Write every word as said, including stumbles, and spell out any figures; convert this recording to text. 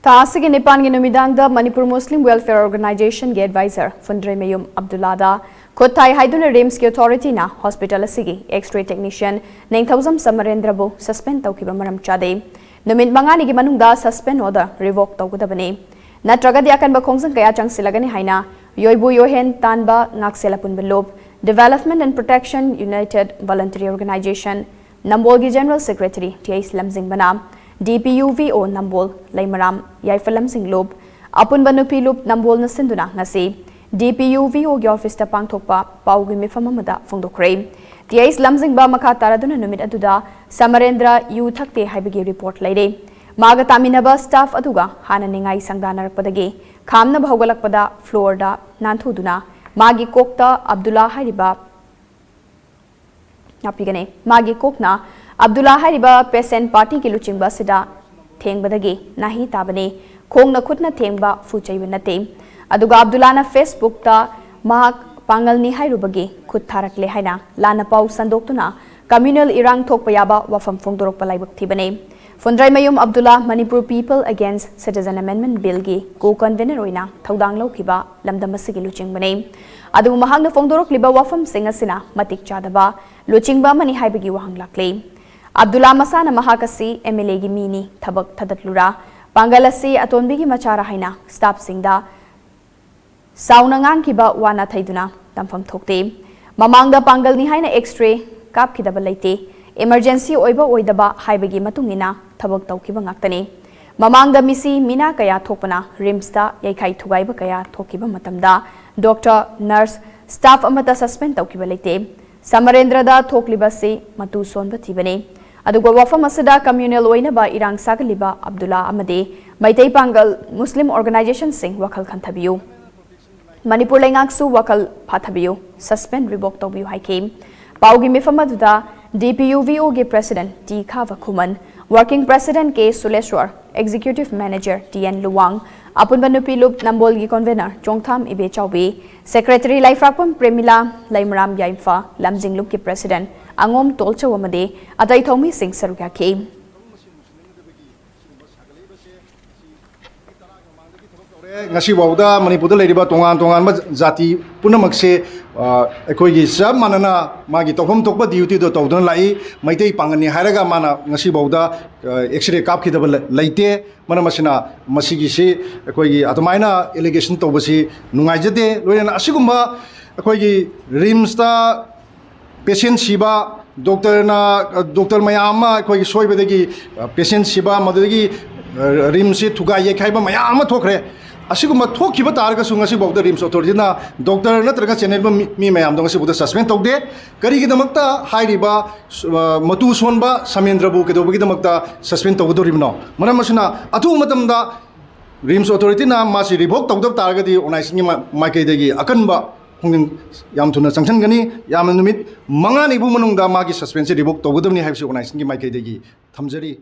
ꯊꯥ ꯑꯁꯤꯒꯤ ꯅꯤꯄꯥꯟꯒꯤ ꯅꯨꯃꯤꯗꯥꯡꯗ ꯃꯅꯤꯄꯨꯔ ꯃꯨꯁꯂꯤꯝ ꯋꯦꯜꯐꯤꯌꯔ ꯑꯣꯔꯒꯅꯥꯏꯖꯦꯁꯟꯒꯤ ꯑꯦꯗꯚꯥꯏꯖꯔ ꯐꯨꯟꯗ꯭ꯔꯩꯃꯌꯨꯝ ꯑꯕꯗꯨꯜꯂꯥꯗ ꯈꯨꯠ ꯊꯥꯏ ꯍꯥꯏꯗꯨꯅ ꯔꯤꯝꯁꯀꯤ ꯑꯣꯊꯣꯔꯤꯇꯤꯅ ꯍꯣꯁꯄꯤꯇꯥꯜ ꯑꯁꯤꯒꯤ X-ray technician ꯅꯤꯡꯊꯧꯖꯝ ꯁꯃꯔꯦꯟꯗ꯭ꯔꯕꯨ suspend ꯇꯧꯈꯤꯕ ꯃꯔꯝ ꯆꯥꯗꯦ꯫ ꯅꯨꯃꯤꯠ ꯃꯉꯥꯅꯤꯒꯤ ꯃꯅꯨꯡꯗ suspend order revoke ꯇꯧꯒꯗꯕꯅꯤ, ꯅꯠꯇ꯭ꯔꯒꯗꯤ ꯑꯀꯟꯕ ꯈꯣꯡꯖꯪ ꯀꯌꯥ ꯆꯪꯁꯤꯜꯂꯒꯅꯤ ꯍꯥꯏꯅ ꯌꯣꯏꯕꯨ ꯌꯣꯍꯦꯟ ꯇꯥꯟꯕ ꯉꯥꯛꯁꯦꯜ ꯑꯄꯨꯟꯕ ꯂꯨꯞ, Development and Protection United Voluntary Organization, ꯅꯝꯕꯣꯜꯒꯤ General Secretary ꯇꯤ ꯑꯩꯆ ꯂꯝꯖꯤꯡꯕꯅ D P U V O ꯅꯝꯕꯣꯜ ꯂꯩꯃꯔꯥꯝ ꯌꯥꯏꯐ ꯂꯝꯖꯤꯡ ꯂꯨꯞ, ꯑꯄꯨꯟꯕ ꯅꯨꯄꯤ ꯂꯨꯞ ꯅꯝꯕꯣꯜꯅ ꯁꯤꯟꯗꯨꯅ ꯉꯁꯤ ꯗꯤ ꯄꯤ ꯌꯨ ꯚꯤ ꯑꯣꯒꯤ ꯑꯣꯐꯤꯁꯇ ꯄꯥꯡꯊꯣꯛꯄ ꯄꯥꯎꯒꯤ ꯃꯤꯐꯝ ꯑꯃꯗ ꯐꯣꯡꯗꯣꯛꯈ꯭ꯔꯦ꯫ ꯇꯤ ꯑꯩꯆ ꯂꯝꯖꯤꯡꯕ ꯃꯈꯥ ꯇꯥꯔꯗꯨꯅ ꯅꯨꯃꯤꯠ ꯑꯗꯨꯗ ꯁꯃꯔꯦꯟꯗ꯭ꯔ ꯌꯨ ꯊꯛꯇꯦ ꯍꯥꯏꯕꯒꯤ ꯔꯤꯄꯣꯔꯠ ꯂꯩꯔꯦ꯫ ꯃꯥꯒ ꯇꯥꯃꯤꯟꯅꯕ ꯁ꯭ꯇꯥꯐ ꯑꯗꯨꯒ ꯍꯥꯟꯅ ꯅꯤꯡꯉꯥꯏ ꯁꯪꯗꯥꯅꯔꯛꯄꯗꯒꯤ ꯈꯥꯝꯅꯕ ꯍꯧꯒꯠꯂꯛꯄꯗ ꯐ꯭ꯂꯣꯔꯗ ꯅꯥꯟꯊꯨꯗꯨꯅ ꯃꯥꯒꯤ ꯀꯣꯛꯇ ꯑꯕꯗꯨꯜꯂꯥ ꯍꯥꯏꯔꯤꯕ ꯉꯥꯛꯄꯤꯒꯅꯤ꯫ ꯃꯥꯒꯤ ꯀꯣꯛꯅ ꯑꯕꯗꯨꯜꯂꯥ ꯍꯥꯏꯔꯤꯕ ꯄꯦꯁꯦꯟ ꯄꯥꯔꯇꯤꯒꯤ ꯂꯨꯆꯤꯡꯕ ꯑꯁꯤꯗ ꯊꯦꯡꯕꯗꯒꯤ ꯅꯥꯍꯤ ꯇꯥꯕꯅꯤ꯫ ꯈꯣꯡꯅ ꯈꯨꯠꯅ ꯊꯦꯡꯕ ꯐꯨ ꯆꯩꯕ ꯅꯠꯇꯦ꯫ ꯑꯗꯨꯒ ꯑꯕꯗꯨꯜꯂꯥꯅ ꯐꯦꯁꯕꯨꯛꯇ ꯃꯍꯥꯛ ꯄꯥꯡꯒꯜꯅꯤ ꯍꯥꯏꯔꯨꯕꯒꯤ ꯈꯨꯠ ꯊꯥꯔꯛꯂꯦ ꯍꯥꯏꯅ ꯂꯥꯟꯅ ꯄꯥꯎ ꯁꯟꯗꯣꯛꯇꯨꯅ ꯀꯝꯃ꯭ꯌꯨꯅꯦꯜ ꯏꯔꯥꯡ ꯊꯣꯛꯄ ꯌꯥꯕ ꯋꯥꯐꯝ ꯐꯣꯡꯗꯣꯔꯛꯄ ꯂꯥꯏꯕꯛ ꯊꯤꯕꯅꯤ꯫ ꯐꯨꯟꯗ꯭ꯔꯩꯃꯌꯨꯝ Abdulla Manipur People Against Citizen Amendment Billꯒꯤ co-convener ꯑꯣꯏꯅ ꯊꯧꯗꯥꯡ ꯂꯧꯈꯤꯕ ꯂꯝꯗꯝ ꯑꯁꯤꯒꯤ ꯂꯨꯆꯤꯡꯕꯅꯤ꯫ ꯑꯗꯨꯕꯨ ꯃꯍꯥꯛꯅ ꯐꯣꯡꯗꯣꯔꯛꯂꯤꯕ ꯋꯥꯐꯝꯁꯤꯡ ꯑꯁꯤꯅ ꯃꯇꯤꯛ ꯆꯥꯗꯕ ꯂꯨꯆꯤꯡꯕ ꯑꯃꯅꯤ ꯍꯥꯏꯕꯒꯤ ꯋꯥꯍꯪ ꯂꯥꯛꯂꯤ꯫ ꯑꯕꯗꯨꯜꯂꯥ ꯃꯁꯥꯅ ꯃꯍꯥꯛ ꯑꯁꯤ ꯑꯦꯝ ꯑꯦꯜ ꯑꯦꯒꯤ ꯃꯤꯅꯤ, ꯊꯕꯛ ꯊꯥꯗꯠꯂꯨꯔꯥ, ꯄꯥꯡꯒꯜ ꯑꯁꯤ ꯑꯇꯣꯟꯕꯤꯒꯤ ꯃꯆꯥꯔꯥ ꯍꯥꯏꯅ ꯁ꯭ꯇꯥꯐꯁꯤꯡꯗ ꯁꯥꯎꯅ ꯉꯥꯡꯈꯤꯕ ꯋꯥ ꯅꯥꯊꯩꯗꯨꯅ ꯇꯝꯐꯝ ꯊꯣꯛꯇꯦ꯫ ꯃꯃꯥꯡꯗ ꯄꯥꯡꯒꯜꯅꯤ ꯍꯥꯏꯅ X-ray ꯀꯥꯞꯈꯤꯗꯕ ꯂꯩꯇꯦ꯫ Emergency ꯑꯣꯏꯕ ꯑꯣꯏꯗꯕ ꯍꯥꯏꯕꯒꯤ ꯃꯇꯨꯡ ꯏꯟꯅ ꯊꯕꯛ ꯇꯧꯈꯤꯕ ꯉꯥꯛꯇꯅꯤ꯫ ꯃꯃꯥꯡꯗ ꯃꯤꯁꯤ ꯃꯤꯅꯥ ꯀꯌꯥ ꯊꯣꯛꯄꯅ ꯔꯤꯝꯁꯇ ꯌꯩꯈꯥꯏ ꯊꯨꯒꯥꯏꯕ ꯀꯌꯥ ꯊꯣꯛꯈꯤꯕ ꯃꯇꯝꯗ ꯗꯣꯛꯇꯔ, ꯅꯔꯁ, ꯁ꯭ꯇꯥꯐ ꯑꯃꯠꯇ suspend ꯇꯧꯈꯤꯕ ꯂꯩꯇꯦ꯫ ꯁꯃꯔꯦꯟꯗ꯭ꯔꯗ ꯊꯣꯛꯂꯤꯕꯁꯤ ꯃꯇꯨ ꯁꯣꯟꯕ ꯊꯤꯕꯅꯤ꯫ ꯑꯗꯨꯒ ꯋꯥꯐꯝ ꯑꯁꯤꯗ ꯀꯝꯃ꯭ꯌꯨꯅꯦꯜ ꯑꯣꯏꯅꯕ ꯏꯔꯥꯡ ꯁꯥꯒꯠꯂꯤꯕ ꯑꯕꯗꯨꯜꯂꯥ ꯑꯃꯗꯤ ꯃꯩꯇꯩ ꯄꯥꯡꯒꯜ ꯃꯨꯁꯂꯤꯝ ꯑꯣꯔꯒꯅꯥꯏꯖꯦꯁꯟꯁꯤꯡ ꯋꯥꯈꯜ ꯈꯟꯊꯕꯤꯌꯨ꯫ ꯃꯅꯤꯄꯨꯔ ꯂꯩꯉꯥꯛꯁꯨ ꯋꯥꯈꯜ ꯐꯥꯊꯕꯤꯌꯨ, suspend revoke ꯇꯧꯕꯤꯌꯨ ꯍꯥꯏꯈꯤ꯫ ꯄꯥꯎꯒꯤ ꯃꯤꯐꯝ ꯑꯗꯨꯗ ꯗꯤ ꯄꯤ ꯌꯨ ꯚꯤ ꯑꯣꯒꯤ President T Khaba Khuman, Working President K Suleswar, Executive Manager T N Luwang, ꯑꯄꯨꯟꯕ ꯅꯨꯄꯤ ꯂꯨꯞ ꯅꯝꯕꯣꯜꯒꯤ convener ꯆꯣꯡꯊꯥꯝ ꯏꯕꯦꯆꯥꯎꯕꯤ, Secretary ꯂꯥꯏꯐ꯭ꯔꯥꯛꯄꯝ ꯄ꯭ꯔꯦꯃꯤꯂꯥ, ꯂꯩꯃꯔꯥꯝ ꯌꯥꯏꯐ ꯂꯝꯖꯤꯡ ꯂꯨꯞꯀꯤ President ꯑꯉꯣꯝ ꯇꯣꯜꯆꯧ ꯑꯃꯗꯤ ꯑꯇꯩ ꯊꯧꯃꯤꯁꯤꯡ ꯁꯔꯨꯛ ꯌꯥꯈꯤ꯫ ꯉꯁꯤꯐꯥꯎꯗ ꯃꯅꯤꯄꯨꯔꯗ ꯂꯩꯔꯤꯕ ꯇꯣꯉꯥꯟ ꯇꯣꯉꯥꯟꯕ ꯖꯥꯇꯤ ꯄꯨꯝꯅꯃꯛꯁꯦ, ꯑ, ꯑꯩꯈꯣꯏꯒꯤ ꯆꯞ ꯃꯥꯟꯅꯅ ꯃꯥꯒꯤ ꯇꯧꯐꯝ ꯊꯣꯛꯄ ꯗ꯭ꯌꯨꯇꯤꯗꯣ ꯇꯧꯗꯨꯅ ꯂꯥꯛꯏ꯫ ꯃꯩꯇꯩ ꯄꯥꯡꯒꯜꯅꯤ ꯍꯥꯏꯔꯒ ꯃꯥꯅ ꯉꯁꯤꯐꯥꯎꯗ, ꯑ, ꯑꯦꯛꯁꯔꯦ ꯀꯥꯞꯈꯤꯗꯕ ꯂꯩ-, ꯂꯩꯇꯦ꯫ ꯃꯔꯝ ꯑꯁꯤꯅ ꯃꯁꯤꯒꯤꯁꯤ ꯑꯩꯈꯣꯏꯒꯤ ꯑꯗꯨꯃꯥꯏꯅ ꯑꯦꯂꯤꯒꯦꯁꯟ ꯇꯧꯕꯁꯤ ꯅꯨꯡꯉꯥꯏꯖꯗꯦ꯫ ꯂꯣꯏꯅꯅ ꯑꯁꯤꯒꯨꯝꯕ ꯑꯩꯈꯣꯏꯒꯤ ꯔꯤꯝꯁꯇ ꯄꯦꯁꯦꯟ ꯁꯤꯕ, ꯗꯣꯛꯇꯔꯅ, ꯗꯣꯛꯇꯔ ꯃꯌꯥꯝ ꯑꯃ ꯑꯩꯈꯣꯏꯒꯤ ꯁꯣꯏꯕꯗꯒꯤ, ꯑ, ꯄꯦꯁꯦꯟ ꯁꯤꯕ, ꯃꯗꯨꯗꯒꯤ, ꯑ, ꯔꯤꯝꯁꯁꯤ ꯊꯨꯒꯥꯏ ꯌꯩꯈꯥꯏꯕ ꯃꯌꯥꯝ ꯑꯃ ꯊꯣꯛꯈ꯭ꯔꯦ꯫ ꯑꯁꯤꯒꯨꯝꯕ ꯊꯣꯛꯈꯤꯕ ꯇꯥꯔꯒꯁꯨ ꯉꯁꯤꯐꯥꯎꯗ ꯔꯤꯝꯁ ꯑꯣꯊꯣꯔꯤꯇꯤꯅ ꯗꯣꯛꯇꯔ ꯅꯠꯇ꯭ꯔꯒ ꯆꯦꯟꯅꯔꯤꯕ ꯃꯤ, ꯃꯤ ꯃꯌꯥꯝꯗꯣ ꯉꯁꯤꯐꯥꯎꯗ ꯁꯁꯄꯦꯟ ꯇꯧꯗꯦ꯫ ꯀꯔꯤꯒꯤꯗꯃꯛꯇ ꯍꯥꯏꯔꯤꯕ, ꯑ, ꯃꯇꯨ ꯁꯣꯟꯕ ꯁꯃꯦꯟꯗ꯭ꯔꯕꯨ ꯀꯩꯗꯧꯕꯒꯤꯗꯃꯛꯇ ꯁꯁꯄꯦꯟ ꯇꯧꯒꯗꯧꯔꯤꯕꯅꯣ? ꯃꯔꯝ ꯑꯁꯤꯅ ꯑꯊꯨꯕ ꯃꯇꯝꯗ ꯔꯤꯝꯁ ꯑꯣꯊꯣꯔꯤꯇꯤꯅ ꯃꯥꯁꯤ ꯔꯤꯚꯣꯛ ꯇꯧꯗꯕ ꯇꯥꯔꯒꯗꯤ ꯑꯣꯔꯒꯅꯥꯏꯖꯦꯁꯟꯒꯤ ꯃꯥ-, ꯃꯥꯏꯀꯩꯗꯒꯤ ꯑꯀꯟꯕ ꯈꯣꯡꯖꯪ ꯌꯥꯝ ꯊꯨꯅ ꯆꯪꯁꯤꯟꯒꯅꯤ꯫ ꯌꯥꯝꯅ ꯅꯨꯃꯤꯠ ꯃꯉꯥꯅꯤꯕꯨ ꯃꯅꯨꯡꯗ ꯃꯥꯒꯤ ꯁꯁꯄꯦꯟꯁꯁꯦ ꯔꯤꯚꯣꯛ ꯇꯧꯒꯗꯕꯅꯤ ꯍꯥꯏꯕꯁꯤ ꯑꯣꯔꯒꯅꯥꯏꯖꯦꯁꯟꯒꯤ ꯃꯥꯏꯀꯩꯗꯒꯤ ꯊꯝꯖꯔꯤ꯫